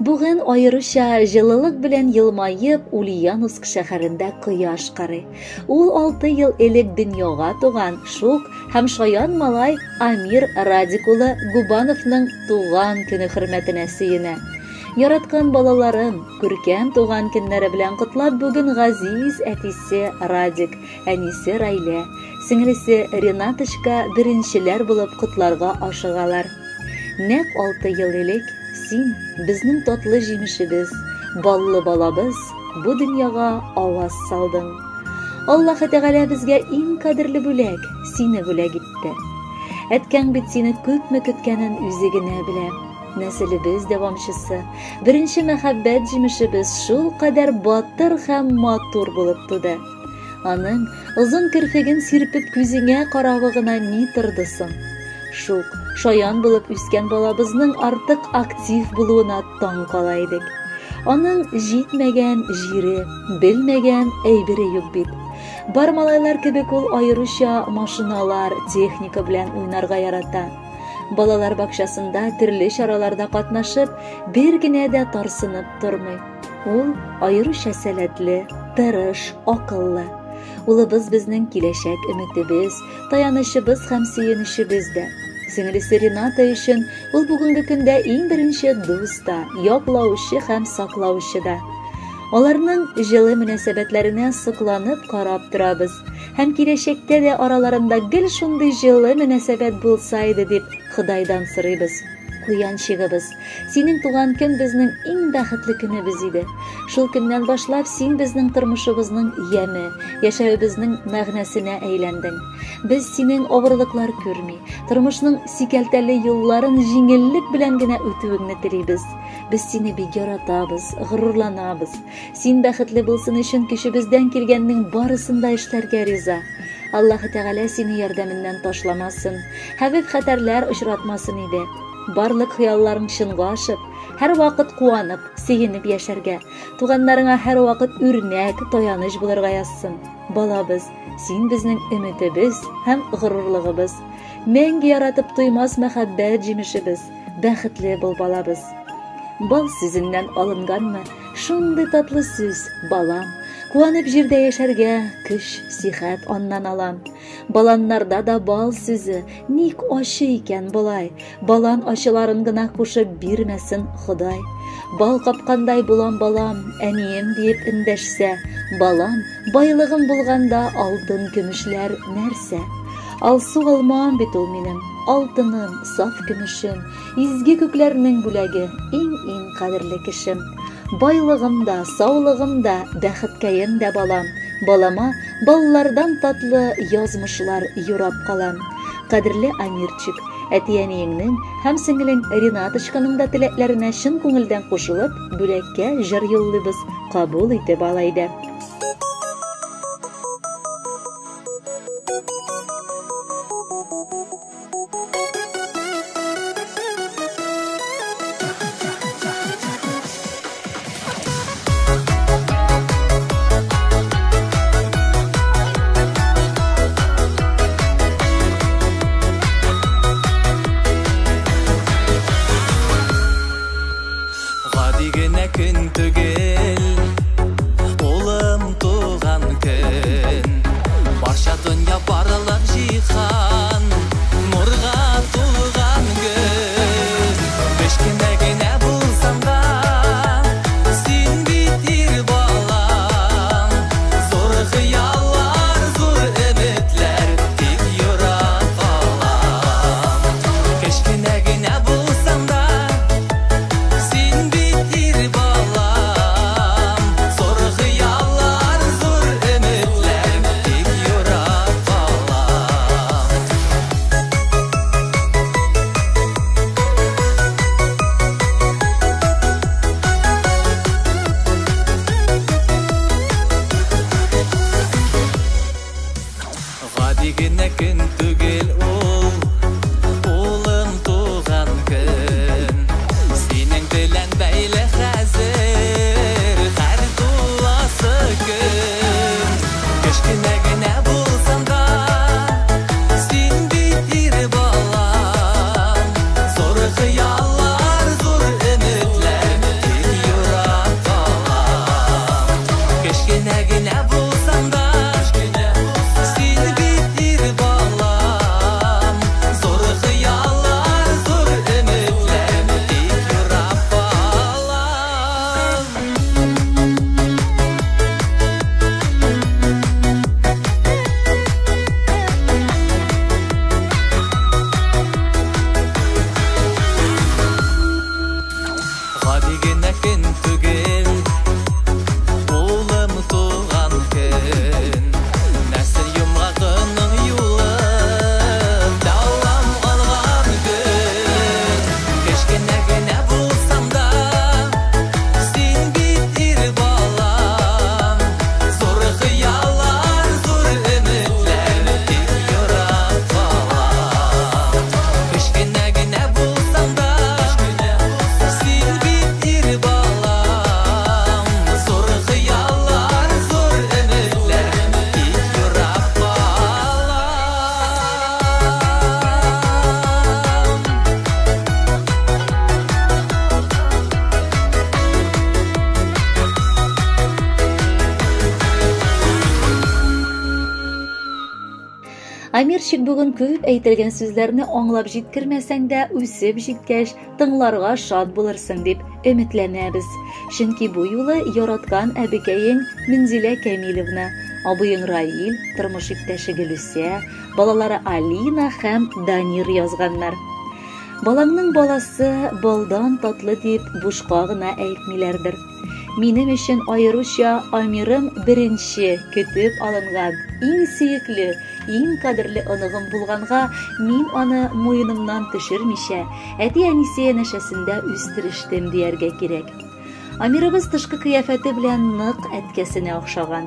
Бүген аеруча җылылык белән елмаеп Ульяновск шәһәрендә кояш карый. Ул 6 ел элек дөньяга туган шук һәм шаян малай Амир Радик улы Губановның туган көне хөрмәтенә сөенә. Яраткан балаларын күркәм туган көннәре белән котлап бүген газиз әтисе Радик, әнисе Райлә, сеңлесе Ренаточка беренчеләр булып котларга ашыгалар. Нәкъ 6 ел элек син, безнең татлы җимешебез, баллы балабыз, бу дөньяга аваз салдың. Аллаһы Тәгалә безгә иң кадерле бүләк, сине бүләк итте. Әткәң бит сине күпме көткәнен үзе генә белә. Нәселебез дәвамчысы, беренче мәхәббәт җимешебез шул кадәр батыр һәм матур булып туды. Аның озын керфеген сирпеп күзеңә каравы гына ни торды соң? Шук, шаян булып үскән балабызның артык актив булуына таң кала идек. Аның җитмәгән җире, белмәгән әйбере юк бит. Бар малайлар кебек ул аеруча машиналар, техника белән уйнарга ярата. Балалар бакчасында төрле чараларда катнашып, бер генә дә тарсынып тормый. Ул аеруча сәләтле, тырыш, акыллы. Улыбыз безнең киләчәк өметебез, таянычыбыз һәм сөенечебез дә. Сеңлесе Рената өчен ул бүгенге көндә иң беренче дус та, яклаучы һәм саклаучы да. Аларның җылы мөнәсәбәтләренә сокланып карап торабыз һәм киләчәктә дә араларында гел шундый җылы мөнәсәбәт булса иде дип Ходайдан сорыйбыз. Куянчыгыбыз, синең туган көн безнең иң бәхетле көнебез иде. Шул көннән башлап син безнең тормышыбызның яме, яшәвебезнең мәгънәсенә әйләндең. Без синең авырлыклар күрми, тормышның сикәлтәле юлларын җиңеллек белән генә үтүеңне телибез. Без сине бик яратабыз, горурланабыз. Син бәхетле булсын өчен көчебездән килгәннең барысын да эшләргә риза. Аллаһы Тәгалә сине ярдәменнән ташламасын, хәвеф-хәтәрләр очратмасын иде. Барлык хыялларың чынга ашып, һәрвакыт куанып, сөенеп яшәргә, туганнарыңа һәрвакыт үрнәк, таяныч булырга язсын. Балабыз, син безнең өметебез һәм горурлыгыбыз. Мәңге яратып туймас мәхәббәт җимешебез. Бәхетле бул, балабыз. Бал сүзеннән алынганмы? Шундый татлы сүз, балам. Куанып җирдә яшәргә көч, сихәт аннан алам. Баланнарда да бал сүзе, ник ачы икән болай? Балан ачыларын гына кушып бирмәсен Ходай. Бал капкандай булам балам, әнием диеп эндәшсә, балам, байлыгым булганда алтын көмешләр нәрсә? Алсу алмам бит ул минем, алтыным, саф көмешем, изге күкләрнең бүләге, иң-иң кадерле кешем. Байлыгым да, саулыгым да, бәхеткәем дә балам. Балама баллардан татлы язмышлар юрап калам. Кадерле Амирчик, әти-әниеңнең һәм сеңелең Ренаточканың да теләкләренә чын күңелдән кушылып, бүләккә җыр юллыйбыз, кабул итеп ал әйдә. Гади генә көн түгел, улым. Амирчик, бүген күп әйтелгән сүзләрне аңлап җиткермәсәң дә, үсеп җиткәч, тыңларга шат булырсың дип өметләнәбез. Чөнки бу юлы яраткан әбекәең Минзилә Кәмилевна, абыең Раил, тормыш иптәше Гөлүсә, балалары Алина һәм Данир язганнар. Балаңның баласы балдан татлы дип бушка гына әйтмиләрдер. Минем өчен аеруча Амирым беренче көтеп алынган, иң сөекле, иң кадерле оныгым булганга, мин аны муенымнан төшермичә, әти-әнисе янәшәсендә үстерештем дияргә кирәк. Амирыбыз тышкы кыяфәте белән нык әткәсенә охшаган.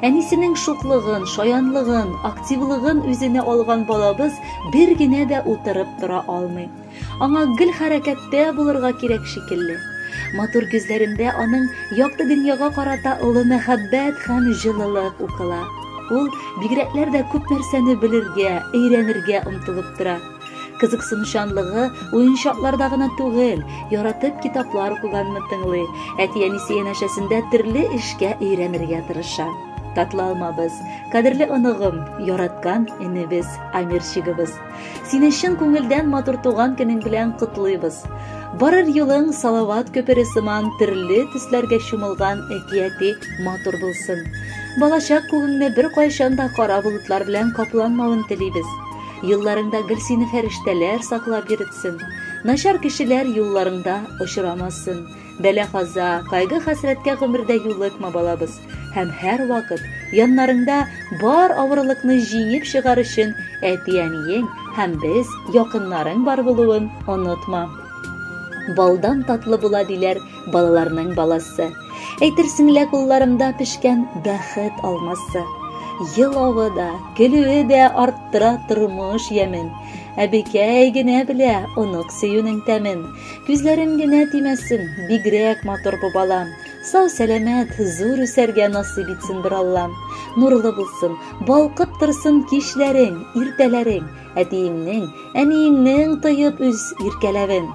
Әнисенең шуклыгын, шаянлыгын, активлыгын үзенә алган балабыз бер генә дә утырып тора алмый. Аңа гел хәрәкәттә булырга кирәк шикелле. Матур күзләрендә аның якты дөньяга карата олы мәхәббәт һәм җылылык укыла. Ул бигрәкләр дә күп нәрсәне белергә, өйрәнергә омтылып тора. Кызыксынучанлыгы уенчакларда гына түгел, яратып китаплар укыганны тыңлый, әти-әнисе янәшәсендә төрле эшкә өйрәнергә тырыша. Татлы алмабыз, кадерле оныгым, яраткан энебез, Амирчигыбыз. Сине чын күңелдән матур туган көнең белән котлыйбыз. Барыр юлың салават күпере сыман төрле төсләргә чумылган әкияти матур булсын. Балачак күгеңне беркайчан да кара болытлар белән капланмавын телибез. Юлларыңда гел сине фәрештәләр саклап йөртсен. Начар кешеләр юлларыңда очрамасын. Бәла-каза, кайгы-хәсрәткә гомердә юлыкма, балабыз. Һәм һәрвакыт яннарыңда бар авырлыкны җиңеп чыгар өчен әти-әниең һәм без, якыннарың бар булуын онытма. Балдан татлы була диләр балаларның баласы. Әйтерсең лә кулларымда пешкән бәхет алмасы. Елавы да, көлүе дә арттыра тормыш ямен. Әбекәй генә белә онык сөюнең тәмен. Күзләрем генә тимәсен, бигрәк матур бу балам. Сау-сәламәт, зур үсәргә насыйп итсен бер Аллам. Нурлы булсын, балкып торсын кичләрең, иртәләрең. Әтиеңнең, әниеңнең тоеп үз иркәләвен.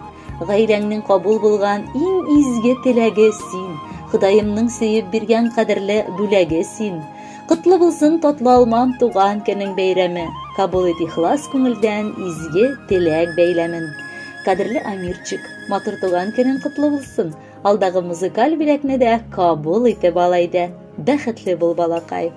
Гаиләңнең кабул булган иң изге теләге син. Ходаемның сөеп биргән кадерле бүләге син. Котлы булсын татлы алмам туган көнең бәйрәме. Кабул ит ихлас күңелдән изге теләк бәйләмен. Кадерле Амирчик, матур туган көнең котлы булсын. Алдагы музыкаль бүләкне дә кабул итеп ал әйдә. Бәхетле бул, балакай.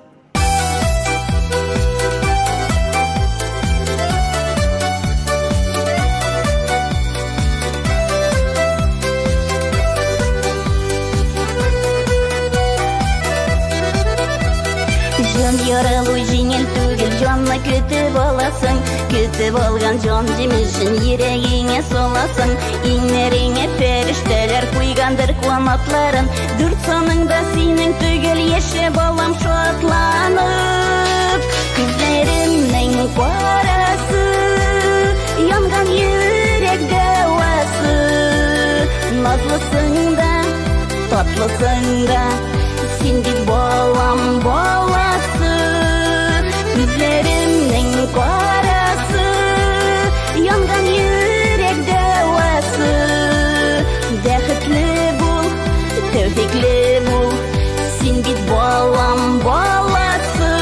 Җан яралу җиңел түгел, җанны көтеп аласың. Көтеп алган җан җимешен йөрәгеңә саласың. Иңнәреңә фәрештәләр куйгандыр канатларын. Дүрт саның да синең түгел, яшә балам шатланып. Күзләремнең карасы, янган йөрәк дәвасы. Назлысың да, татлысың да, син бит балам баласы. Күзләремнең карасы, янган йөрәк дәвасы. Бәхетле бул, тәүфикле бул, син бит балам баласы.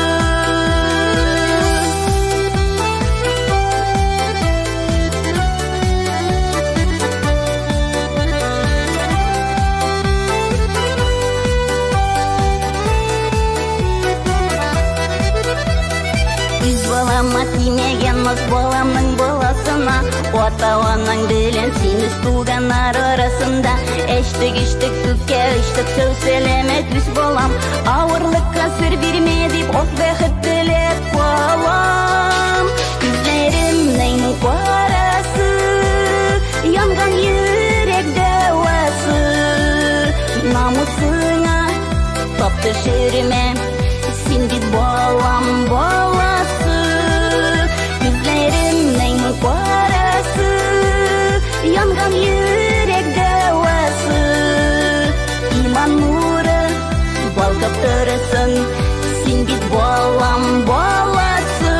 Үз балама тимәгән наз баламның баласына, ата-анаң белән син үз туганнар арасында. Эчтек, эчтек, күккә очтык, сау сәламәт үс балам. Авырлыкка сер бирмә дип ак бәхет теләп калам. Күзләремнең карасы, янган йөрәк дәвасы. Намусыңа тап төшермә, син бит балам баласы. Күзләремнең карасы, янган йөрәк дәвасы. Иман нуры балкып торсын, син бит балам баласы.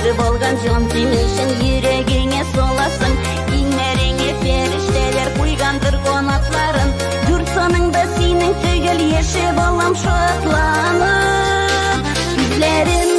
Өзеп алган җан җимешен йөрәгеңә саласың. Иңнәреңә фәрештәләр куйгандыр канатларын. Дүрт саныңда синең төгәл, яшә, балам, шатланып. Күзләрем